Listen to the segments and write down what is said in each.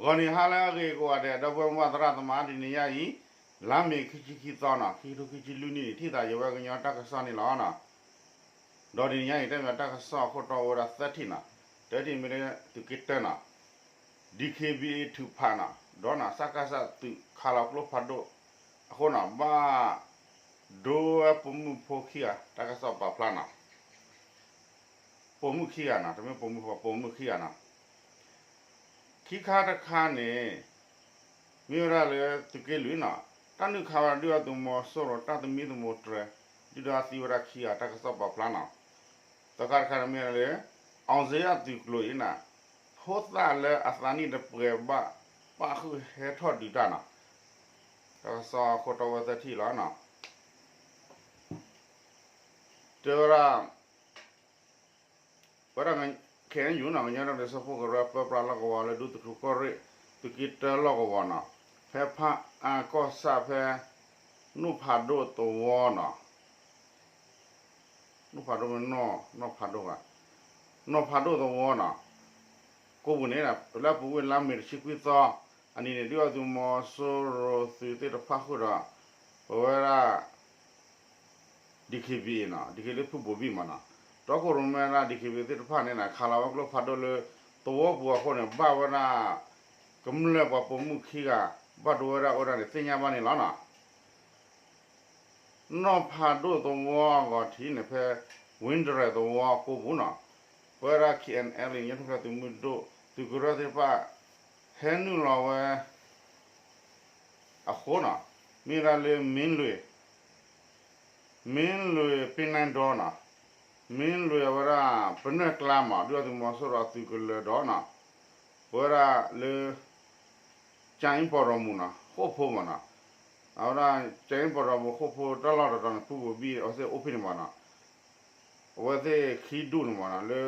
ဂီၤနံၤဟါလၢအဂ့ၤကိးဂၤဒဲး ဒီပုၢ်ဝဲၢ်မုၢ်သရၣ်သမါ တနံၤညါအံၤ လါမ့ၤခံဆံခံသီနီၤ ခံကထိခံဆံလွံၢ်နံၣ်န့ၣ် ထံၣ်သးယဝဲကညီတၢ်ကစီၣ်န့ၣ်လီၤနီၤ. ဒီးတနံၤညါအံၤ တၢ်မ့ၢ်တၢ်ကစီၣ်အခိၣ်တီအိၣ်ဝဲဒၣ်သၢထံၣ်နီၤ, တထံၣ်မ့ၢ်လၢသုးက့တၢနီၤ, ဒံၣ်ခ့ဘံအ့ထုးဖးနီၤ, ဒီးနီၤ စကစ သုးခးလီၤကျိဖးဒိၣ်အဃိနီၤ ဘၣ်ဒိဝဲပိာ်မုၣ်ဖိခံဂၤ တၢ်ကစီၣ်ပာ်ဖျါနီၤ. ပိာ်မုၣ်ခံဂၤနီၤ, တမ့ၢ်ပိာ်မုၣ်ဖိ ပိာ်မုၣ်ခံဂၤနီၤ. ခံခါတခါန့ၣ် မ့ၢ်ဝဲဒၣ်လၢသုးက့လွံၢ်နီၤ, တၢ်နုာ်ခးဝဲဒၣ်ဒုၣ်ဒါသုးမီၤစိရိၤ တၢ်သမံသမိးတြဲၤ ဒုၣ်ဒါသံဝဲဒၣ်ခံဂၤ တၢ်ကစီၣ်ပာ်ဖျါနီၤ. သၢခါတခါန့ၣ်မ့ၢ်ဝဲဒၣ်လၢ အောင်ဇေယျသုးကျိၤအံၤနီၤ, ဖိသၣ်လၢအသးနံၣ်တပှဲၤဘၣ် ပၣ်ဃုာ်ဟဲထီၣ်ဒုးတၢ်နီၤ. တၢ်ကစီၣ်အခိၣ်တီဝဲသၢထံၣ်လီၤနီၤ. တဲဝဲဒၣ် ဝဲဒၣ် ခ့ၣ်အဲၣ်ယူၣ်နီၤ, ကညီဒီကလုာ်စၢဖှိၣ်ကရၢ ပၢပြးလီၢ်ကဝီၤလၢဒူသထူကီၢ်ရ့ၣ် သုးက့တၢလီၢ်ကဝီၤနီၤ, ဖဲဖးအါကီၢ်ဆၣ်ဖဲ နိၣ်ဖးဒိၣ်သဝီနီၤ, နိၣ်ဖးဒိၣ်မ့ၢ် နီၣ်ဖးဒိၣ်ဘၣ်, နိၣ်ဖးဒိၣ်သဝီနီၤ, ကိးပူၤန့ၣ် လၢအပူၤကွံာ်လါမ့ၤတဆံခွံသီ အနံၤန့ၣ် ဒုၣ်ဒါသုးမီၤစိရိၤသုးသ့ၣ်တဖၣ်ဃုာ်ဒီး ပဝဲဒၣ် ဒံၣ်ခ့ဘံအံၤနီၤ, ဒံၣ်ခ့ဘံလၢဖုဘိၣ်ဘံၣ်မးနီၤ, တီခိၣ်ရိၣ်မဲဒၣ် ဒံၣ်ခ့ဘံသ့ၣ်တဖၣ်န့ၣ်နီၤ ခးလီၤဝဲကျိဖးဒိၣ်လၢသဝီပူၤအဃိန့ၣ် ဘၣ်ဝဲဒၣ် ကမျၢၢ်ပှၤပိာ်မုၣ်ခံဂၤ ဘၣ်ဒိဝဲဒၣ်အိၣ်ဝဲဒၣ်န့ၣ် သ့ၣ်ညါဘၣ်န့ၣ်လီၤနီၤ. နီၣ်ဖးဒိၣ်သဝီအဂီၤထံးန့ၣ် ဖဲ ဝ့ၢ်တရဲၣ်သဝီကိးပူၤနီၤ, ပဝဲဒၣ် ခ့ၣ်အဲၣ်အဲၣ်လ်အ့ ကညီတၢ်ထူၣ်ဖျဲးသုးမုၢ်ဒိၣ် သုးကရၢသ့ၣ်တဖၣ် ဟဲနုာ်လီၤဝဲ အဃိနီၤ, မ့ၢ်ဝဲဒၣ်လၢ မ့ၢ်လွံၢ် မ့ၢ်လွံၢ်ပ့နဲဒီနီၤ, မ့ၢ်လွံၢ်အဝဲဒၣ် ပနွဲၢ်ကျါမး ဒုၣ်ဒါသုးမီၤစိရိၤအသုးကလၢၤဒီးနီၤ, ပဝဲဒၣ်လၢ ကၠၤအ့ပီၣ်ရီမူနီၤ ဃိၣ်ဖိမးနီၤ, အဝဲဒၣ် ကၠၤအ့ပီၣ်ရီမူဃိၣ်ဖိတၢ်လီၢ်တတီၤန့ၣ် ဖုဘိၣ်ဘံၣ်အဝဲသ့ၣ်အိၣ်ဖဲန့ၣ်မးနီၤ, အဝဲသ့ၣ်ခံဒူၣ်န့ၣ်မးနီၤ လၢ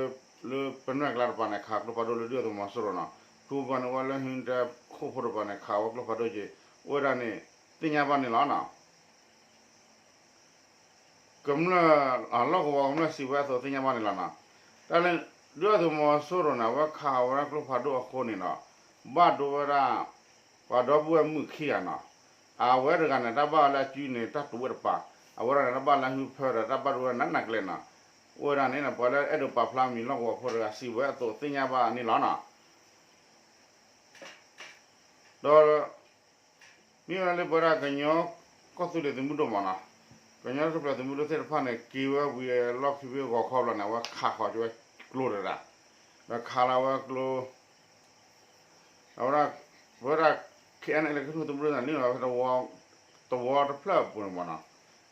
လၢပနွဲၢ်ကျါတပၤန့ၣ် ခးကျိဖးဒိၣ်လၢဒုၣ်ဒါသုးမီၤစိရိၤနီၤ, ဖုဘိၣ်ဘံၣ်န့ၣ် ဝဲလၢဟံးတဲခိၣ်ဖိတပၤန့ၣ် ခးဝဲကျိဖးဒိၣ်က့ၤ အိၣ်ဝဲဒၣ်န့ၣ် သ့ၣ်ညါဘၣ်န့ၣ်လီၤနီၤ. ကမျၢၢ် လီၢ်ကဝီၤကမျၢၢ်စံးဝဲအသိးသ့ၣ်ညါဘၣ်န့ၣ်လီၤနီၤ. တၢ်လၢ ဒုၣ်ဒါသုးမီၤစိရိၤန့ၣ် အဝဲခးဝဲဒၣ်ကျိဖးဒိၣ်အဃိန့ၣ်ဒီး ဘၣ်ဒိဝဲဒၣ် ပှၤဒီပုၢ်ဝဲၢ်မုၣ်ခံဂၤနီၤ. အဝဲတဂၤန့ၣ် တၢ်ဘၣ်ဝဲလၢအစုန့ၣ် တၢ်တဝဲတပၤ, အဝဲဒၣ်န့ၣ် တၢ်ဘၣ်လၢအဟၢဖၢဒီး တၢ်ဘၣ်ဒိဝဲနးနးကလဲာ်နီၤ. အိၣ်ဝဲဒၣ်န့ၣ် ပှၤလၢအဲၣ်ဒိးပာ်ဖျါမံၤလီၢ်ကဝီၤဖိတဂၤစံးဝဲအသိးသ့ၣ်ညါဘၣ်န့ၣ်လီၤနီၤ. ဒီး မ့ၢ်ဝဲဒၣ်လၢပဝဲဒၣ်ကညီကီၢ်သူလ့ၤသုးမုၢ်ဒိၣ်မးနီၤ, ကညီထူၣ်ဖျဲးသုးမုၢ်ဒိၣ်သ့ၣ်တဖၣ်န့ၣ် က့ၤဝဲဝံၤအလီၢ်ခံဖဲဂီၤခီဘျီန့ၣ် အဝဲခးဃီၤက့ၤဝဲကျိတဒၣ်, ဒီးခးလီၤဝဲကျိ အဝဲဒၣ် ပဝဲဒၣ် ခ့ၣ်အဲၣ်အဲၣ်လ်အ့ ကညီထူၣ်ဖျဲးသုးမုၢ်ဒိၣ်န့ၣ် နုာ်လီၤဖဲသဝီ သဝီတဖျၢၣ်အပူၤန့ၣ်မးနီၤ,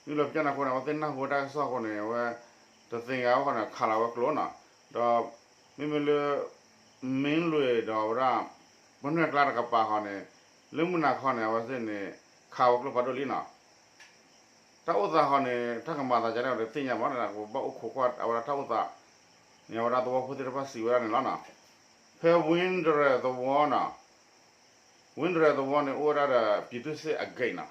နုာ်လီၤဖဲန့ၣ်အဃိန့ၣ် အဝဲသ့ၣ်နၢ်ဟူဝဲတၢ်ကစီၣ်အဃိန့ၣ် အဝဲ တသ့ၣ်ညါဝဲဃီန့ၣ် ခးလီၤဝဲကျိနီၤ, ဒီး မ့မ့ၢ်လၢ မ့ၢ်လွံၢ်ဒီးဝဲဒၣ် ပနွဲၢ်ကျါတကပၤဃီန့ၣ် လၢမုၢ်နၤခီန့ၣ် အဝဲသ့ၣ်န့ၣ် ခးဝဲကျိဖးဒိၣ်လံနီၤ. တၢ်အိၣ်သးဃီန့ၣ် တၢ်ကမၤသးဒ်လဲၣ်ဒီးတသ့ၣ်ညါဘၣ်နီၤ, ပဘၣ်အိၣ်ခိးကွၢ်အဝဲဒၣ်တၢ်အိၣ်သးန့ၣ် အဝဲဒၣ်သဝီဖိသ့ၣ်တဖၣ်စံးဝဲဒၣ်န့ၣ်လီၤနီၤ. ဖဲဝ့ၢ်တရဲၣ်သဝီနီၤ, ဝ့ၢ်တရဲၣ်သဝီန့ၣ် အိၣ်ဝဲဒၣ်ဒီး ပြည်သူ့စစ်အဂိတ်နီၤ,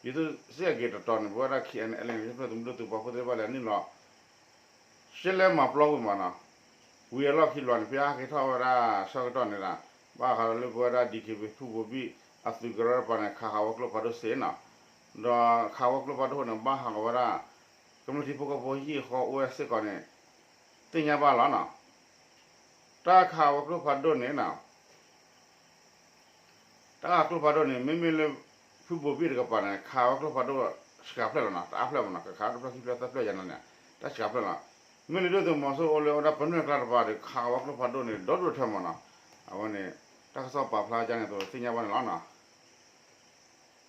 ပြည်သူ့စစ်အဂိတ်တတီၤန့ၣ် ပဝဲဒၣ် ခ့ၣ်အဲၣ်အဲၣ်လ်အ့ ကညီထူၣ်ဖျဲးသုးမုၢ်ဒိၣ်သုးပှၤဖိသ့ၣ်တဖၣ်လဲၤနုာ်လီၤ ရှဲလဲမၤပျီကွံာ်မးနီၤ, ဝံၤအလီၢ်ခံဘျီန့ၣ် ဖဲဟဲက့ၤထီၣ်ဝဲဒၣ်ဆၢကတီၢ်န့ၣ်ဒီး ဘၣ်ဃးဒီးလၢပဝဲဒၣ် ဒံၣ်ခ့ဘံ ဖုဘိၣ်ဘံၣ် အသုးကရၢတပၤန့ၣ် ခးဃီၤဝဲကျိဖးဒိၣ်စ့နီၤ, ဒီးခးဝဲကျိဖးဒိၣ်န့ၣ် ဘၣ်ဟးဂီၤဝဲဒၣ် ကမျၢၢ်ထံဖိကီၢ်ဖိဟံၣ်ဃီအိၣ်ဝဲစ့ၢ်ကီးန့ၣ် သ့ၣ်ညါဘၣ်လီၤနီၤ. တၢ်ခးဝဲကျိဖးဒိၣ်န့ၣ်နီၤ တၢ်ခးကျိဖးဒိၣ်န့ၣ် မ့မ့ၢ်လၢ ဖုဘိၣ်ဘံၣ်တကပၤန့ၣ် ခးဝဲကျိဖးဒိၣ် ဆှးဖျၢၣ်လီၤနီၤ, တအါဖျၢၣ်မးနီၤ, ကခးတဖျၢၣ်ခံဖျၢၣ်သၢဖျၢၣ်ယါန့ၣ် တၢ်ဆှးဖျၢၣ်လီၤ. မ့ၢ်လၢဒုၣ်ဒါသုးမီၤစိရိၤအိၣ်လၢဝဲဒၣ်ပနွဲၢ်ကျါတပၤဒီး ခးဝဲကျိဖးဒိၣ်န့ၣ် ဒီဒိၣ်ထဲမးနီၤ, အဝဲန့ၣ် တၢ်ကစီၣ်ပာ်ဖျါဒ်န့ၣ်အသိးသ့ၣ်ညါဘၣ်န့ၣ်လီၤနီၤ.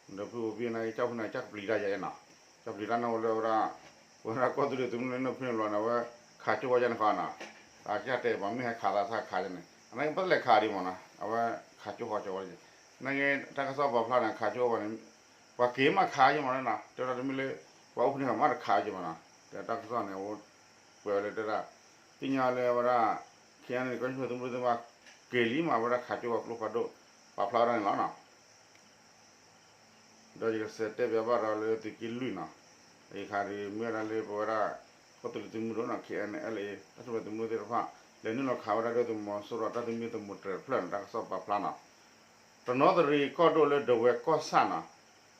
ဒီးဖုဘိၣ်ဘံၣ်န့ၣ် ကၠီဖုန့ၣ် ကၠီပျံၤတၢ်ယါနီၤ, ကၠီပျံၤတၢ်န့ၣ်အိၣ်လၢဝဲဒၣ် ပဝဲဒၣ်ကီၢ်သူလ့ၤသုးမုၢ်ဒိၣ်န့ၣ်ဖဲန့ၣ်ဘျီန့ၣ် အဝဲခးကၠိဝဲယါန့ၣ်ဃီနီၤ, အကၠီတဲပှၤမ့ၢ်ဟဲခးသးစၢ်ခးယါန့ၣ် အန့ၣ်ပတလဲၤခးဒံးမးနီၤ, အဝဲခးကၠိဃီကၠီဝဲ, နာ်က့ တၢ်ကစီၣ်ပာ်ဖျါန့ၣ် ခးကၠိဝဲန့ၣ် ပှၤက့ၤမးခးယါမးနီၤ, တဲဝဲဒၣ်တမ့ၢ်လၢ ပှၤအိၣ်ဖဲန့ၣ်မးတခးယါမးနီၤ, တဲတၢ်ကစီၣ်န့ၣ် အိၣ်ပှဲၤဝဲလၢတဲဒၣ် သ့ၣ်ညါလၢဝဲဒၣ် ခ့ၣ်အဲၣ်အဲၣ်လ်အ့ ကညီထူၣ်ဖျဲးသုးမုၢ်ဒိၣ်သ့ၣ်တဖၣ် က့ၤလံမး ဝဲဒၣ်ခးကၠိဃီကျိဖးဒိၣ် ပာ်ဖျါဝဲဒၣ်န့ၣ်လီၤနီၤ. ဒီးယကစံးတဲပၠးဘၣ်ဒီးလၢသုးက့လွံၢ်နီၤ, အခါဒီးမ့ၢ်ဝဲဒၣ်လၢပဝဲဒၣ် ကီၢ်သူလ့ၤသုးမုၢ်ဒိၣ်နီၤ ခ့ၣ်အဲၣ်အဲၣ်လ်အ့ တၢ်ထူၣ်ဖျဲးသုးမုၢ်ဒိၣ်သ့ၣ်တဖၣ် လဲၤနုာ်လီၤခးဝဲဒၣ်ဒုၣ်ဒါသုးမီၤစိရိၤတၢ်သမံသမိးတြဲၤတဖျၢၣ်န့ၣ် တၢ်ကစီၣ်ပာ်ဖျါနီၤ. တနီသရံၣ်ကီၢ်ဒိၣ်လၢဒဝဲၢ်ကီၢ်ဆၣ်နီၤ,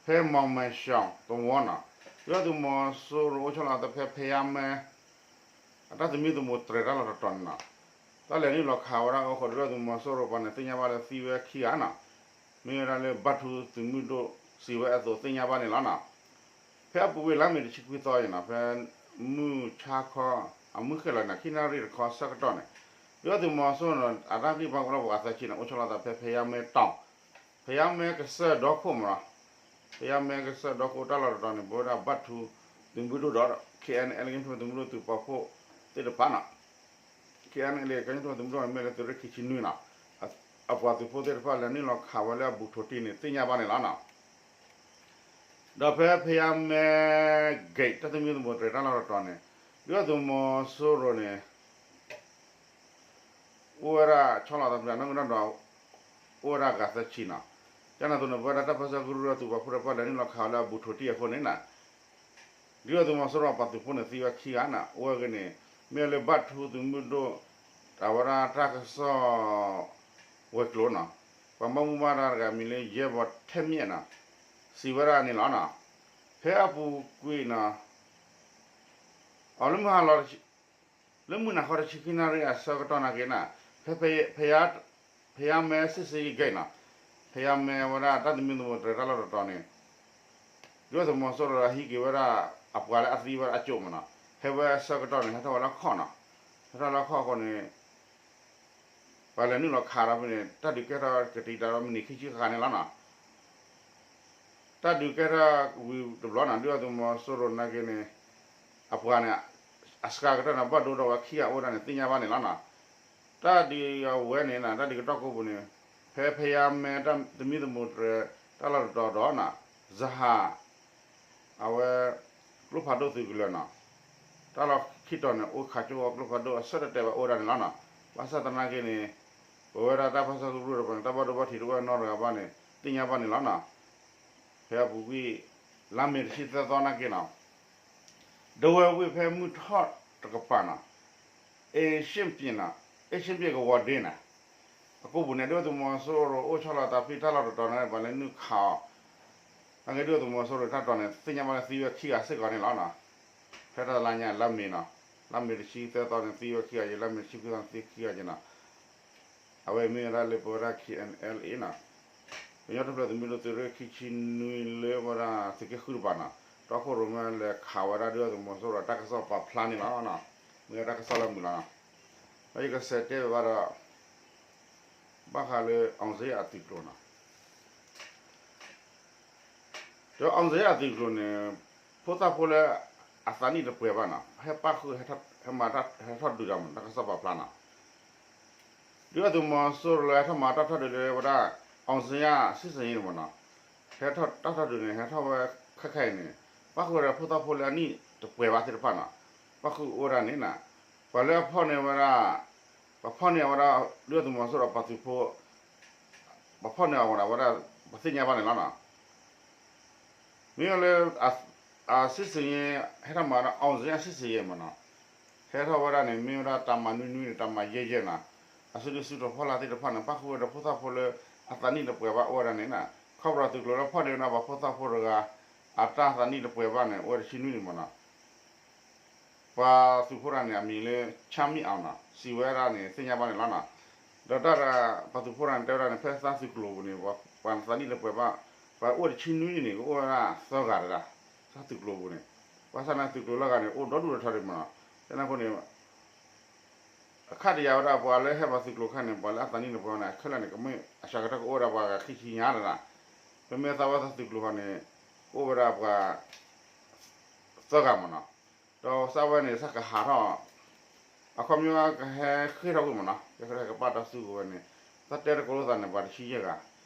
ဖဲမီၣ်မဲၣ်ၡီၣ်သဝီနီၤ, ဒုၣ်ဒါသုးမီၤစိရိၤအိၣ်ဆီလီၤသးဖဲ ဖဲယါမဲ အတၢ်သမံသမိးတြဲၤတၢ်လီၢ်တတီၤန့ၣ်နီၤ, တၢ်လဲၤနုာ်လီၤခးဝဲဒၣ်အဃိ ဒုၣ်ဒါသုးမီၤစိရိၤပှၤန့ၣ် သ့ၣ်ညါဘၣ်လၢသံဝဲခံဂၤနီၤ, မ့ၢ်ဝဲဒၣ်လၢဘၣ်ထူသုးမုၢ်ဒိၣ်စံးဝဲအသိးသ့ၣ်ညါဘၣ်န့ၣ်လီၤနီၤ. ဖဲအပူၤကွံာ်လါမ့ၤတဆံခွံသီအံၤနီၤ, ဖဲမုၢ်ဆါခီ အမုၢ်ဃ့ၢ်လီၤန့ၣ် ခံနၣ်ရံၣ်တခီဆၢကတီၢ်န့ၣ်, ဒုၣ်ဒါသုးမီၤစိရိၤန့ၣ် အတၢ်ဂံၢ်ဘါကလီၢ်ပှၤသၢဆံန့ၣ် အိၣ်ဆီလီၤသးဖဲဖဲယါမဲတီၤ, ဖဲယါမဲကစၢၢ်ဒီခိၣ်မ့ၢ်နီၤ, ဖဲယါမဲကစၢၢ်ဒီခိၣ်တၢ်လီၢ်တတီၤန့ၣ် ပဝဲဒၣ်ဘၣ်ထူသုးမုၢ်ဒိၣ်ဒီး ခ့ၣ်အဲၣ်အဲၣ်လၢ ကညီဒီကလုာ်သုးမုၢ်ဒိၣ်သုးပာ်ဖှိၣ်သ့ၣ်တဖၣ်နီၤ, ခ့ၣ်အဲၣ်အဲၣ်လၢ ကညီဒီကလုာ်သုးမုၢ်ဒိၣ်န့ၣ် မ့ၢ်လၢသုးရ့ၣ်ခံဆံနွံနီၤ, အပှၤသုးဖိသ့ၣ်တဖၣ်လဲၤနုာ်လီၤခးဝဲလၢအဘူးထိးတံၢ်န့ၣ် သ့ၣ်ညါဘၣ်န့ၣ်လီၤနီၤ. ဒီးဖဲဖဲယါမဲ gate တၢ်သမံသမိးတြဲၤတၢ်လီၢ်တတီၤန့ၣ်, ဒုၣ်ဒါသုးမီၤစိရိၤန့ၣ် အိၣ်ဝဲဒၣ်ဆီလီၤသးဖဲနီၢ်ကဒီး အိၣ်ဝဲဒၣ်ဂၤသၢဆံနီၤ, ကန့ၣ်အသိးန့ၣ် ပဝဲဒၣ်တၢ်ပၢဆှၢကရူၢ်ဒီးသုးပာ်ဖှိၣ်တဖၣ်လဲၤနုာ်လီၤခးဝဲလၢအဘူးထိးတံၢ်အဃိန့ၣ်နီၤ, ဒုၣ်ဒါသုးမီၤစိရိၤအပှၤသုးဖိန့ၣ် သံဝဲခံဂၤနီၤ, အိၣ်ဝဲဂ့ၤန့ၣ် မ့ၢ်လၢဘၣ်ထူသုးမုၢ်ဒိၣ် အဝဲဒၣ်တၢ်ကစီၣ်ဝဲၤကျိၤနီၤ, ပှၤဘၣ်မူဘၣ်ဒါတဂၤမံၤလၢ ယဲဘီထဲမ့ၣ်နီၤ, စံးဝဲဒၣ်န့ၣ်လီၤနီၤ, ဖဲအပူၤကွံာ်နီၤ အီၤလၢမုၢ်ဟါလီၤ လၢမုၢ်နၤခီတဆံခံနၣ်ရံၣ်အဆၢကတီၢ်နာ်က့နီၤ, ဖဲ ဖဲ ဖဲယါမဲ စစ်ဆေးရေးဂိတ် နီၤ, ဖဲယါမဲဝဲဒၣ်တၢ်သမံသမိးတြဲၤတၢ်လီၢ်တတီၤန့ၣ်, ဒုၣ်ဒါသုးမီၤစိရိၤဟံးက့ၤဝဲဒၣ် အပှၤလၢအသံဝဲဒၣ်အကၠိၣ်မ့ၢ်နီၤ, ဟဲဝဲဆၢကတီၢ်န့ၣ် ဟဲထီၣ်ဝဲလၢခီၣ်နီၤ, ဟဲထီၣ်လၢခီၣ်အဃိန့ၣ် ပှၤလဲၤနုာ်လီၤခးဒီးဖဲန့ၣ် တၢ်ဒုးကဲထီၣ်ကတံာ်တာ်ဒီးမံးနံးခံဆံဃၣ်ဃၣ်န့ၣ်လီၤနီၤ. တၢ်ဒုးကဲထီၣ်ဝံၤတဘျီနီၤ ဒုၣ်ဒါသုးမီၤစိရိၤနာ်က့န့ၣ် အပှၤန့ၣ် အစှၤကတၢၢ်န့ၣ် ဘၣ်ဒိဒီးဝဲခံဂၤအိၣ်ဝဲဒၣ်န့ၣ် သ့ၣ်ညါဘၣ်န့ၣ်လီၤနီၤ. တၢ်ဒုးအဝဲန့ၣ်နီၤ တၢ်ဒုးကတီၢ်ကိးပူၤန့ၣ် ဖဲဖဲယါမဲတၢ်သမံသမိးတြဲၤတၢ်လီၢ်တတီၤဒီးနီၤ စဟါ အဝဲ ကျိဖးဒိၣ်သုးကလၢၤနီၤ, တၢ်လီၢ်ခံတီၤန့ၣ် အိၣ်ခးကၠိဝဲကျိဖးဒိၣ်အဆၢတဲာ်တဲာ်ဘၣ်အိၣ်ဝဲဒၣ်န့ၣ်လီၤနီၤ. ဘၣ်ဆၣ်သနာ်က့န့ၣ် ပဝဲဒၣ်တၢ်ပၢဆှၢကရူၢ်တဖၣ်န့ၣ် တၢ်ဘၣ်ဒိဘၣ်ထံးတအိၣ်နီတဂၤဘၣ်န့ၣ် သ့ၣ်ညါဘၣ်န့ၣ်လီၤနီၤ. ဖဲအပူၤကွံာ် လါမ့ၤတဆံသၢသီနာ်က့နီၤ ဒဝဲၢ်ဝ့ၢ်ဖဲမုၢ်ထီၣ်တကပၤနီၤ အ့ၣ်ရှ့ၣ်ပ့ၣ်နီၤ အ့ၣ်ရှ့ၣ်ပ့ၣ်ကဝီၤဒ့နီၤ အကိာ်ပူၤန့ၣ် ဒုၣ်ဒါသုးမီၤစိရိၤအိၣ်ဆီလီၤသးဖဲတၢ်လီၢ်တတီၤန့ၣ် ပှၤလဲၤနုာ်ခးအီၤ နာ်က့ဒုၣ်ဒါသုးမီၤစိရိၤတၢ်တီၤန့ၣ် သ့ၣ်ညါဘၣ်လၢသံဝဲခံဂၤစ့ၢ်ကီးန့ၣ်လီၤနီၤ. ဖဲတၢ်လါညါလါမ့ၤနီၤ လါမ့ၤတဆံသၢသီန့ၣ် သံဝဲခံဂၤယဲၢ် လါမ့ၤတဆံခွံသီန့ၣ် သံခံဂၤယဲၢ်နီၤ. အဝဲမ့ၢ်ဝဲဒၣ်လၢပဝဲဒၣ် ခ့ၣ်အဲၣ်အဲၣ်လၢ အ့ၣ်နီၤ ကညီတဖျၢၣ်သုးမုၢ်ဒိၣ်သုးရ့ၣ်ခံဆံနွံလၢဝဲဒၣ်သုးက့ဃုတပၤနီၤ တီခိၣ်ရိၣ်မဲလဲၤခးဝဲဒၣ်ဒုၣ်ဒါသုးမီၤစိရိၤတၢ်ကစီၣ်ပာ်ဖျါန့ၣ်လီၤ. မ့ၢ်ဝဲတၢ်ကစီၣ်လၢမုာ်လီၤနီၤ. ဒီးယကစးတဲဘၣ်ဒီး ဘၣ်ဃးလၢ အောင်ဇေယျ အသုးကျိၤနီၤ ဒီး အောင်ဇေယျ အသုးကျိၤန့ၣ် ဖိသၣ်ဖိလၢအသးနံၣ်တပှဲၤဘၣ်နီၤ ဟဲပၣ်ဃုာ် ဟဲမၤတၢ်ဟဲထီၣ်ဒုးတၢ်မး တၢ်ကစီၣ်ပာ်ဖျါနီၤ ဒုၣ်ဒါသုးမီၤစိရိၤလၢဟဲထီၣ်မၤတၢ်ထီၣ်ဒုးလၢဝဲဒၣ် အောင်ဇေယျ စစ်ဆင်ရေး န့ၣ်မးနီၤ ဟဲထီၣ်တၢ်ထီၣ်ဒုးန့ၣ် ဟဲထီၣ်ဝဲခဲခဲအံၤန့ၣ် ပၣ်ဃုာ်ဝဲဒၣ်ဖိသၣ်ဖိလၢအနံၣ်တပှဲၤဘၣ်သ့ၣ်တဖၣ်နီၤ ပၣ်ဃုာ်အိၣ်ဝဲဒၣ်န့ၣ်နီၤ ပှၤလၢအဖီၣ်န့ၢ်ဝဲဒၣ် ပှၤဖီၣ်န့ၢ်အဝဲဒၣ် ဒုၣ်ဒါသုးမီၤစိရိၤပှၤသုးဖိ ပှၤဖီၣ်န့ၢ်အဝဲဒၣ် ပှၤသ့ၣ်ညါဘၣ်န့ၣ်လီၤနီၤ. မ့ၢ်လၢ စစ်ဆင်ရေး ဟဲထီၣ်မၤဝဲဒၣ် အောင်ဇေယျ စစ်ဆင်ရေး မးနီၤ ဟဲထီၣ်ဝဲဒၣ်န့ၣ် မ့ၢ်ဝဲဒၣ်တၢ်မၤနွံနွံန့ၣ် တၢ်မၤယဲၢ်ယဲၢ်နီၤ အစုဒုၣ်စုတီၤဖီလာ်သ့ၣ်တဖၣ်န့ၣ် ပၣ်ဃုာ်ဝဲဒီးဖိသၣ်ဖိလၢအသးနံၣ်တပှဲၤဘၣ်အိၣ်ဝဲဒၣ်န့ၣ်နီၤ ခီဖျိသုးကျိၤလၢဖီၣ်န့ၢ်ဝဲဒၣ်ပှၤဖိသၣ်ဖိတဂၤ အတၢ်သးနံၣ်တပှဲၤဘၣ်န့ၣ် အိၣ်ဝဲဒၣ်တဆံနွံန့ၣ်မးနီၤ ပှၤသုးဖိတဂၤန့ၣ် အမံၤလၢ ချမ်းမြေ့အောင် နီၤ စံးဝဲဒၣ်န့ၣ် သ့ၣ်ညါဘၣ်န့ၣ်လီၤနီၤ. ဒီးတၢ် ပှၤသုးဖိတဂၤန့ၣ် တဲဝဲဒၣ်န့ၣ် ဖဲသးသုးကျိၤပူၤန့ၣ် ပှၤသးနံၣ်တပှဲၤဘၣ် ပှၤအိၣ်တဆံနွံန့ၣ် ကအိၣ်ဝဲဒၣ်သၢဂၤတဂၤ သးသုးကျိၤပူၤန့ၣ် ဘၣ်ဆၣ်န့ၣ်သုးကျိၤလၢဂၤန့ၣ် အိၣ်ဒီဒူၣ်ဒီထၢဒံးမးနီၤ. ကန့ၣ်အဃိန့ၣ် အခါတယၤဝဲဒၣ်ပှၤလၢဟဲပှၤသုးကျိၤခါန့ၣ် ပှၤလၢအသးနံၣ်တပှဲၤန့ၣ် ခဲလၢာ်န့ၣ် ကမ့ၢ်အစှၤကတၢၢ်ကအိၣ်ဝဲဒၣ်ပှၤဂၤခံဆံညါတဂၤ မ့မ့ၢ်သးဝဲသးသုးကျိၤဃီန့ၣ် ကအိၣ်ဝဲဒၣ်ပှၤ သၢဂၤမးနီၤ. ဒီးသးဝဲန့ၣ် သးကဟးထီၣ် အခီပညီကဟဲဃ့ၢ်ထီၣ်ကွံာ်မးနီၤ ကဟဲကပာ်တၢ်စုကဝဲၤန့ၣ် သးတဲတကိးလိာ်သးန့ၣ် ပှၤတဆံယဲၢ်ဂၤ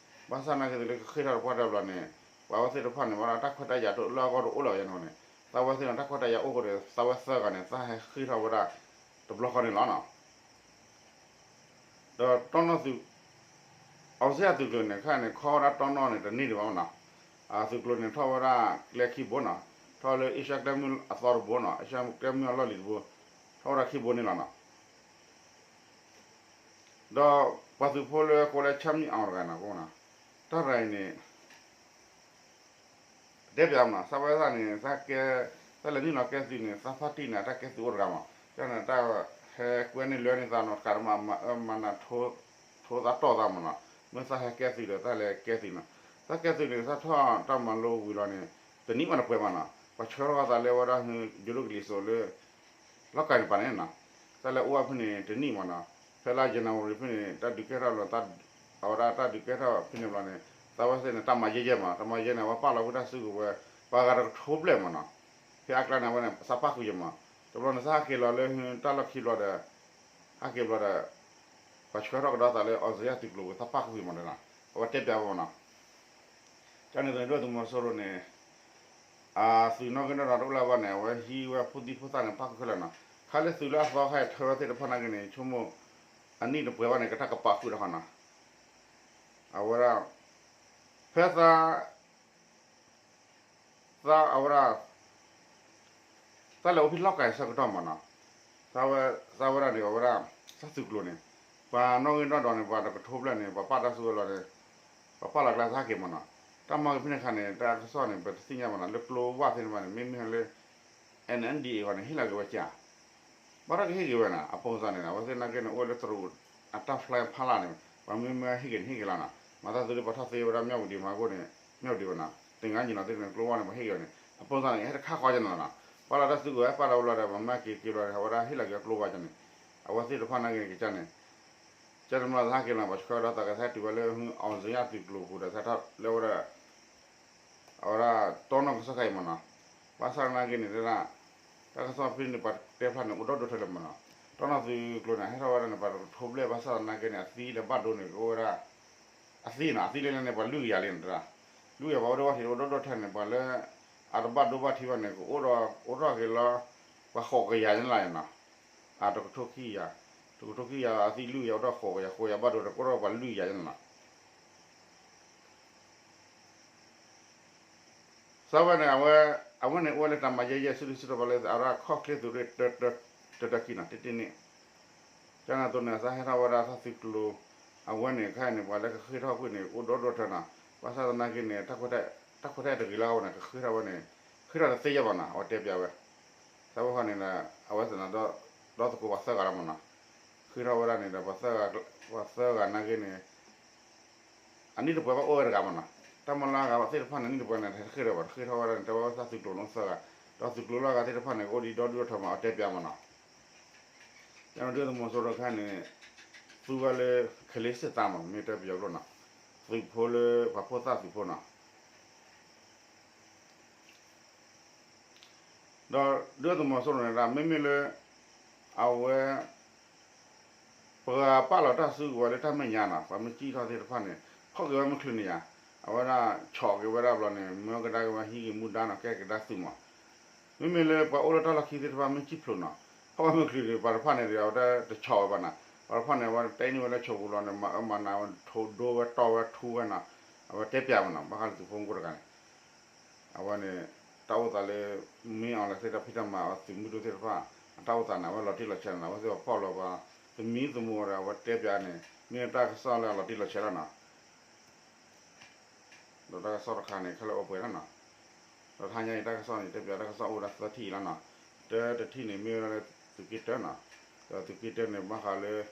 ဘၣ်ဆၣ်နာ်က့ၤသးလၢကဃ့ၢ်ထီၣ်တပှၢ်တၢၢ်ဘျီန့ၣ် ပှၤဝဲသ့ၣ်တဖၣ်န့ၣ် ဘၣ်ဒီးတၢ်ခွဲးတၢ်ယာ်တအိၣ်လၢအဂီၢ်တအိၣ်လၢၤဘၣ်ယဲန့ၣ်န့ၣ် သးဝဲသ့ၣ်န့ၣ် တၢ်ခွဲးတၢ်ယာ်အိၣ်ဃိဒီး သးဝဲသၢဂၤန့ၣ် သးဟဲဃ့ၢ်ထီၣ်ဝဲဒၣ် တဘျီဃီန့ၣ်လီၤနီၤ. ဒီးတီနီၢ်သုး အောင်ဇေယျ သုးကျိၤန့ၣ် ခဲအံၤန့ၣ် ခီဝဲဒၣ်တီနီၢ်န့ၣ် တန့ၢ်ဒံးဘၣ်မးနီၤ. သုးကျိၤန့ၣ် ထီၣ်ဝဲဒၣ်ကျဲခံဘိနီၤ, ထီၣ်လၢအ့ရှါကျဲမုၢ်အသီတဘိနီၤ, အ့ရှါကျဲမုၢ်အလီၢ်လံၤတဘိ, ထီၣ်ဝဲဒၣ်ခံဘိန့ၣ်လီၤနီၤ. ဒီးပှၤသုးဖိလၢကိးလၢ ချမ်းမြေ့အောင် တဂၤနီၤ, ကိးနီၤ, တၢ်ရၤအံၤန့ၣ် တဲပျးမး သးဝဲသးန့ၣ် သးကဲ သးလဲၤနုာ်လီၤကဲသုးန့ၣ် သးဖါတံၢ်န့ၣ် အတၢ်ကဲသုးအိၣ်တဂၤမး ကန့ၣ်တၢ် ဟဲကွဲန့ၢ်လွဲန့ၢ်သးနီၤ တကးဒံးမး မၤအၢမၤနး ထိသးတီၢ်သးမးနီၤ မ့ၢ်သးဟဲကဲသုးဒီး သးလဲၤကဲသုးနီၤ သးကဲသုးန့ၣ် သးထီၣ်တၢ်မၤလိဝံၤလီၤန့ၣ် တနံၣ်မးတပှဲၤမးနီၤ ပှၤဆှၢထီၣ်သးလၢဝဲဒၣ် ယိၤဒိၣ်ကလံၤစိးလၢ လီၢ်ကၤန့ၣ်ပၤန့ၣ်နီၤ သးလဲၤအိၣ်ဝဲဖဲန့ၣ် တနံၣ်မးနီၤ ဖဲလါ January ဖဲန့ၣ် တၢ်ဒုးကဲထီၣ်လီၤ အဝဲဒၣ်တၢ်ဒုးကဲထီၣ်ဖဲန့ၣ်ဘျီန့ၣ် သးဝဲသ့ၣ်န့ၣ် တၢ်မၤယဲၢ်ယဲၢ်မး တၢ်မၤယဲၢ်န့ၣ် အဝဲပာ်လီၤဝဲတၢ်စုကဝဲၤ ပှၤဂၤတကထိဘျဲၣ်မးနီၤ ဖဲအကျါန့ၣ် အဝဲန့ၣ် သးပၣ်ဃုာ်ယဲၢ်မး တဘျီန့ၣ် သးဟဲက့ၤလီၤလၢတၢ်လီၢ်ခံဘျီဒီး ဟဲက့ၤဘျီဒီး ပှၤဆှၢထီၣ်ကဒီးသးလၢ အောင်ဇေယျ သုးကျိၤပူၤ သးပၣ်ဃုာ်မးနီၤ အဝဲတဲပျးဝဲမးနီၤ ကန့ၣ်အသိးန့ၣ် ဒုၣ်ဒါသုးမီၤစိရိၤန့ၣ် အသုးနီၣ်ဂံၢ်နီၣ်ဒွးတအိၣ်လၢၤဘၣ်န့ၣ် အဝဲဟံးဝဲဖိသံဖိသၣ်န့ၣ် ပၣ်ဃုာ်ခဲလၢာ်နီၤ ခါလၢသုးလၢအသီခါအံၤထၢဝဲသ့ၣ်တဖၣ်နာ်က့န့ၣ် ဆိကမိၣ် အနံၣ်တပှဲၤဘၣ်န့ၣ် ကတၢ်ကပာ်ဃုာ်ဒီးဃီနီၤ အဝဲဒၣ် ဖဲသး သးအဝဲဒၣ် သးလဲၤအိၣ်ဖဲလီၢ်ကၤအဆၢကတီၢ်မးနီၤ သးဝဲဒၣ်န့ၣ် အဝဲဒၣ် သးသုးကျိၤန့ၣ် ပှၤနီၣ်ဂံၢ်နီၣ်ဒွးန့ၣ် ပှၤတကထိဘျဲၣ်န့ၣ် ပှၤပာ်တၢ်စုကဝဲၤလီၤန့ၣ် ပှၤပာ်လီၤကျါသးဟဲက့ၤမးနီၤ တၢ်မၤကဖံးန့ၣ်ခါန့ၣ် တၢ်ကစီၣ်န့ၣ် ပတသ့ၣ်ညါဘၣ်နီၤ လၢကျိဝၢ်သ့ၣ်တဖၣ်န့ၣ် မ့မ့ၢ်လၢ NNDA အဂီၢ်န့ၣ် ဟ့ၣ်လီၤက့ၤဝဲကၢ် ဘၣ်ဒီးကဟ့ၣ်က့ၤဝဲနီၤ အပိစၢ်န့ၣ် အဝဲသ့ၣ်နာ်က့န့ၣ် အိၣ်လၢတရူးအတၢ်ဖျါဖးလၢ်န့ၣ် ပှၤမ့မ့ၢ်ဟ့ၣ်က့ၤန့ၣ် ဟ့ၣ်က့ၤလီၤနီၤ မၤသးသုလၢပှၤထီၣ်သ့ဝဲဒၣ် မၠၣ်ဝတံၤမၤကိၢ်န့ၣ် မၠၣ်ဝတံၤဝဲနီၤ သင်္ဃန်းညီနောင်သ့ၣ်န့ၣ် ကျိဝၢ်န့ၣ် ပှၤဟ့ၣ်က့ၤဝဲန့ၣ် အပိစၢ်န့ၣ် ဟဲတခါဃီကန့ၣ်လီၤနီၤ ပှၤလီၤတၢ်စုကဝဲၤ ပာ်လီၤဝဲလီၤဒီး ပှၤမၤက့ၤက့ၤဘျီဒီး အဝဲဒၣ်ဟ့ၣ်လီၤက့ၤကျိဝၢ်ကန့ၣ် အဝဲသ့ၣ်တဖၣ်နာ်က့န့ၣ် ကစၢ်န့ၣ် ကန့ၣ်မးသးဟဲက့ၤလီၤ ပှၤဆှၢဒီးသးကသးတုၤဝဲလၢ အောင်ဇေယျ သုးကျိၤပူၤဒီး သးထီၣ်လၢဝဲဒၣ် အဝဲဒၣ်တီနီၢ်ကစီၣ်ခါအံၤမးနီၤ ဘၣ်ဆၣ်သနာ်က့န့ၣ် တၢ် တၢ်ကစီၣ်ဖဲန့ၣ် ပှၤတဲဖျါန့ၣ် အိၣ်ဒီဒူၣ်ထဲလဲၣ်မးနီၤ တီနီၢ်သုးကျိၤန့ၣ် ဟဲထီၣ်ဝဲဒၣ်န့ၣ် ပှၤတကထိဘျဲၣ် ဘၣ်ဆၣ်သနာ်က့န့ၣ် အသံဒီးဘၣ်ဒိန့ၣ် ကအိၣ်ဝဲဒၣ် အသံနီၤ အသံလၢန့ၣ် ပှၤလွံၢ်ကယၤလံန့ၣ်တၢ် လွံၢ်ကယၤ ပှၤအိၣ်ဒီးဘၣ်ထံးအိၣ်ဒီဒူၣ်ထဲန့ၣ် ပှၤလၢ အတဘၣ်ဒိဘၣ်ထံးဘၣ်န့ၣ် ကအိၣ်ဒီး အိၣ်ထီၣ်က့ၤလီၤ ပှၤဃိးကယၤန့ၣ်လီၤနီၤ အတကထိခံကယၤ တကထိခံကယၤ အသံလွံၢ်ကယၤ အိၣ်ထီၣ်ဃိးကယၤ ဃိးကယၤဘၣ်ဒိဒီး ကအိၣ်ဒီးပှၤလွံၢ်ကယၤန့ၣ်လီၤ သးဝဲန့ၣ် အဝဲ အဝဲန့ၣ် အိၣ်ဝဲလၢတၢ်မၤယဲၢ်ယဲၢ် ဆူၣ်ဆူၣ်ထီၣ်ထီၣ်လၢ အဝဲဒၣ်ခီၣ်ချ့သုးရ့ၣ် တၢတၢခံနီၤ တ့တ့န့ၣ် ကန့ၣ်အသိးန့ၣ် သးဟဲထီၣ်ဝဲဒၣ်သးသုးကျိၤ အဝဲန့ၣ် ခဲအံၤန့ၣ် ပှၤလၢကဃ့ၢ်ထီၣ်ကွံာ်န့ၣ် အိၣ်ဒီဒူၣ်ထဲနီၤ ဘၣ်ဆၣ်သနာ်က့န့ၣ် တၢ်ခွဲးတၢ်ယာ်တဂ့ၤလၢအဝဲန့ၣ် ကဃ့ၢ်ထီၣ်ဝဲန့ၣ် ဃ့ၢ်ထီၣ်တသ့ယဲၢ်ဘၣ်နီၤ အဝဲတဲပျးဝဲ သးဝဲဃီန့ၣ် အဝဲသနာ်ဒီး ဒီသကိးပှၤသၢဂၤလီၤမးနီၤ ဃ့ၢ်ထီၣ်ဝဲဒၣ်န့ၣ်ဒီး ပှၤသၢဂၤနာ်က့န့ၣ် အနံၣ်တပှဲၤဘၣ်အိၣ်ဝဲတဂၤမးနီၤ တၢ်မၤလၢအဂၤသ့ၣ်တဖၣ်န့ၣ် နံၣ်တပှဲၤန့ၣ် တဃ့ၢ်ထီၣ်ဘၣ် တဃ့ၢ်ထီၣ်ဝဲဒၣ်န့ၣ် တဲဝဲသးသုးကျိၤန့ၣ်သၢဂၤ ဒီးသုးကျိၤလၢအဂၤသ့ၣ်တဖၣ်န့ၣ် ကအိၣ်ဒံးဒီဒူၣ်ဒီထၢမး အတဲပျးမးနီၤ ကန့ၣ်ဒုၣ်ဒါသုးမီၤစိရိၤတခါန့ၣ် သူဝဲလၢ ခလ့စစ်သားမး မ့ၢ်တဲပယီၤကျိာ်နီၤ သုးဖိလၢပှၤဖိသၣ်သုးဖိနီၤ ဒီးဒုၣ်ဒါသုးမီၤစိရိၤန့ၣ်ဒၣ် မ့မ့ၢ်လၢ အဝဲ ပှၤပာ်လီၤတၢ်စုကဝဲၤလၢတၢ်မဲာ်ညါနီၤ ပှၤမ့ၢ်စံၣ်ထီၣ်သ့ၣ်တဖၣ်န့ၣ် ဖီၣ်က့ၤဝဲမုၢ်ချုးန့ၣ်ယါ အဝဲဒၣ်ဆီၣ်က့ၤဝဲဒၣ်ဘျီန့ၣ် မၢကဒါက့ၤဝဲဟံးက့ၤမူဒါနီၤ ကဲက့ၤဒါသုးမး မ့မ့ၢ်လၢပှၤအိၣ်လၢတၢ်လီၢ်ခံသ့ၣ်တဖၣ်မ့ၢ်စံၣ်ဖျိးနီၤ ဖီၣ်ဝဲမုၢ်ချုးန့ၣ် ပှၤတဖၣ်န့ၣ်ဒီး အဝဲဒၣ်တဆီၣ်ဝဲဘၣ်နီၤ ပှၤတဖၣ်န့ၣ် အဝဲတဲန့ၢ်ဝဲလၢဆိးပူၤလီၤန့ၣ် မၤအၢမၤနးဝဲ ထိဒိဝဲတီၢ်ဝဲထူဝဲနီၤ အဝဲတဲပျးမးနီၤ ဘၣ်ဃးလၢသုးဖိမုၢ်ကိၢ်တဂၤန့ၣ် အဝဲန့ၣ် တၢ်အိၣ်သးလၢ မင်းအောင်လှိုင် သ့ၣ်တဖၣ်ဖံးတၢ်မၤ အသုးမုၢ်ဒိၣ်သ့ၣ်တဖၣ် အတၢ်အိၣ်သးန့ၣ် အဝဲလီၤတံၢ်လီၤဆဲးန့ၣ် အဝဲသ့ၣ်ပှၤဖီၣ်လီၤပှၤ သမံသမိးဒီး အဝဲတဲပျးန့ၣ် မ့ၢ်တၢ်ကစီၣ်လၢအလီၤတံၢ်လီၤဆဲးလီၤနီၤ ဒီးတၢ်ကစီၣ်တခါန့ၣ် ခဲလၢာ်အိၣ်ပှဲၤလီၤနီၤ ဒီးတဟါညါအံၤတၢ်ကစီၣ်န့ၣ် တဲပျးတၢ်ကစီၣ်အိၣ်ဝဲဒၣ်သၢထံၣ်အံၤလီၤနီၤ တၢတထံၣ်န့ၣ် မ့ၢ်ဝဲဒၣ်လၢသုးက့တၢနီၤ ဒီးသုးက့တၢန့ၣ် ဘၣ်ဃးလၢ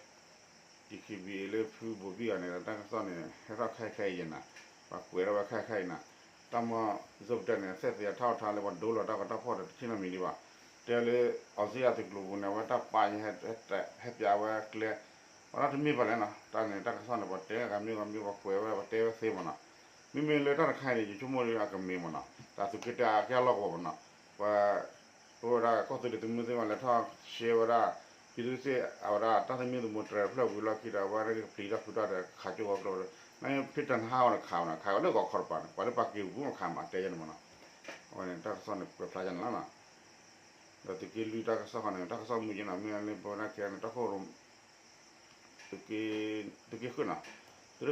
DKBA လၢဖုဘိးဘံၣ်ဂၤန့ၣ် တၢ်ကစီၣ်န့ၣ် ဟဲထီၣ်ခဲအံၤခဲအံၤနီၤ ပှၤကွဲးထီၣ်ဝဲခဲအံၤခဲအံၤနီၤ တၢ်မီၢ် ဇိပတဲန့ၣ် သ့ၣ်သ့ၣ်အထီၣ်အထါလၢပှၤဒိလီၤတၢ်ကီတၢ်ဖီၣ်ဒီးတထံၣ်နီတမံၤဒံးဘၣ် တဲလၢ အောင်ဇေယျ သုးကျိၤပူၤန့ၣ် အဝဲတၢ်ပာ် ဟဲပျးဝဲကျဲ ပှၤတၢ်တမ့ၢ်ဘၣ်လဲၣ်နီၤ တၢ်န့ၣ် တၢ်ကစီၣ်န့ၣ် ပှၤတဲဂၤမ့ၢ်ဂၤမ့ၢ်ပှၤကွဲးဝဲ ပှၤတဲဝဲသ့မးနီၤ မ့မ့ၢ်လၢတၢ်တခါအံၤန့ၣ် ယဆိကမိၣ်လၢအကမ့ၢ်မးနီၤ တၢ်သုးက့တၢအကဲအလီၢ်ကဝီၤမးနီၤ ပှၤ အဝဲဒၣ်ကီၢ်သူလ့ၤသုးမုၢ်သ့ၣ်တဖၣ်လဲၤထီၣ်ရှဲဝဲဒၣ် ပြည်သူ့စစ် အဝဲဒၣ်တၢ်သမံသမိးတြဲၤတဖျၢၣ်ဝံၤလီၢ်ခံဒီး အဝဲဒၣ်ကပျံၤတၢ်ဖုးတၢ်ဒီး ခးကၠိဝဲကျိဒီး နဖံးတၢ်နဟါအီၤန့ၣ်ခးဝဲနီၤ ခးဝဲလၢဂီၤခီတပၤန့ၣ် ပှၤလၢပှၤက့ၤပူၤမးခးမး တဲယဲန့ၣ်မးနီၤ အဝဲန့ၣ် တၢ်ကစီၣ်န့ၣ် ကွဲးဖျါယဲန့ၣ်လီၤနီၤ ဒီးသုးက့လွံၢ်တၢ်ကစီၣ်ဃီန့ၣ် တၢ်ကစီၣ်မုၢ်ယဲနီၤ မ့ၢ်လၢပဝဲဒၣ်ခဲအံၤန့ၣ် တၢ်ခိၣ်ရိၣ် သုးက့ဃုာ်နီၤ သုးရ့ၣ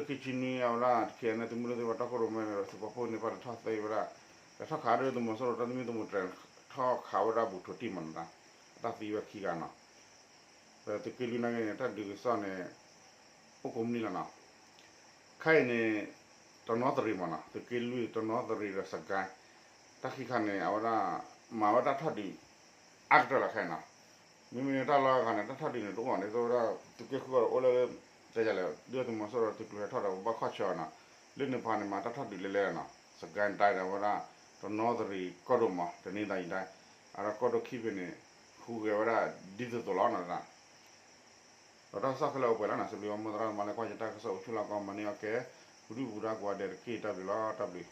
်ခံဆံနွံ အဝဲဒၣ် တခ့ၣ်အဲၣ်နဲၣ် သုးမုၢ်ဒိၣ်သ့ၣ်တဖၣ် တၢ်ခိၣ်ရိၣ်မဲန့ၣ်ဒီး သုးပာ်ဖှိၣ်န့ၣ် ပှၤလဲၤထီၣ်သ့ဝဲဒၣ် လဲၤထီၣ်ခးဒီးသုးမီၤစိရိၤ တၢ်သမံသမိးတြဲၤ ထီၣ်ခးဝဲဒၣ်ဘူးထိးတံၢ်မးနီၤ အတၢ်သံဝဲခံဂၤနီၤ ဒီးသုးက့လွံၢ်နာ်က့န့ၣ် တၢ်ဒုးကစီၣ်န့ၣ် အိၣ်ကိးမုၢ်နံၤလီၤနီၤ ခဲအံၤန့ၣ် တနီသရံၣ်မးနီၤ, သုးက့လွံၢ် တနီသရံၣ်ဒီးစကဲ, တၢ်ခံခါန့ၣ် အဝဲဒၣ် မၤဝဲတၢ်ထီၣ်ဒုး အါကတၢၢ်လီၤခဲအံၤနီၤ. မ့မ့ၢ်တၢ်လီၢ်ခါန့ၣ် တၢ်ထီၣ်ဒုးန့ၣ် တအိၣ်ဘၣ်န့ၣ် သိဝဲဒၣ် သုးက့ဃုအီၤဒီးအိၣ်လၢ ကလဲၣ် ဒုၣ်ဒါသုးမီၤစိရိၤသုးကျိၤဟဲထီၣ်ဒီး ပဘၣ်ခီၣ်ဆၢအီၤနီၤ. လၢန့ၣ်ပၤန့ၣ် မၤတၢ်ထီၣ်ဒုးလဲၤလဲၤနီၤ, စကဲဒၣ်ဒီးအဝဲဒၣ် တနီသရံၣ်ကီၢ်ဒိၣ်မး တနံၤဒၣ်အံၤဒၣ် အဒီးကီၢ်ဒိၣ်ခံဖဲန့ၣ် ဟူးဂဲၤဝဲဒၣ်ဒ်သိးသိးလီၤနီၤ. ဒီးတၢ်ကစီၣ်ခဲလၢာ်အိၣ်ပှဲၤလီၤနီၤ, စံးဘျုးဘၣ်မိၢ်သရၣ်သမါလၢကွၢ်ယတၢ်ကစီၣ်အိၣ်ဆူၣ်လီၢ်ကီး မၤန့ၢ်အီၣ်ကဲ ပဒုၣ်ပဒါကိးဂၤဒဲးတက့ၢ်. တၢ်ဘျုးလီၤ, တၢ်ဘျုး.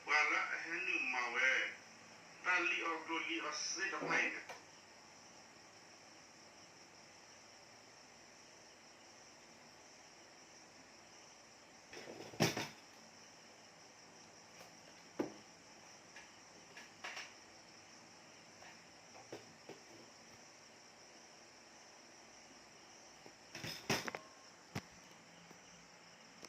ပှၤလၢအဟဲနုာ်မၤဝဲ တၢ်လံၣ်အီၣ်ကျိၣ်လံၣ်အီၣ်စ့တဖၣ်အံၤန့ၣ်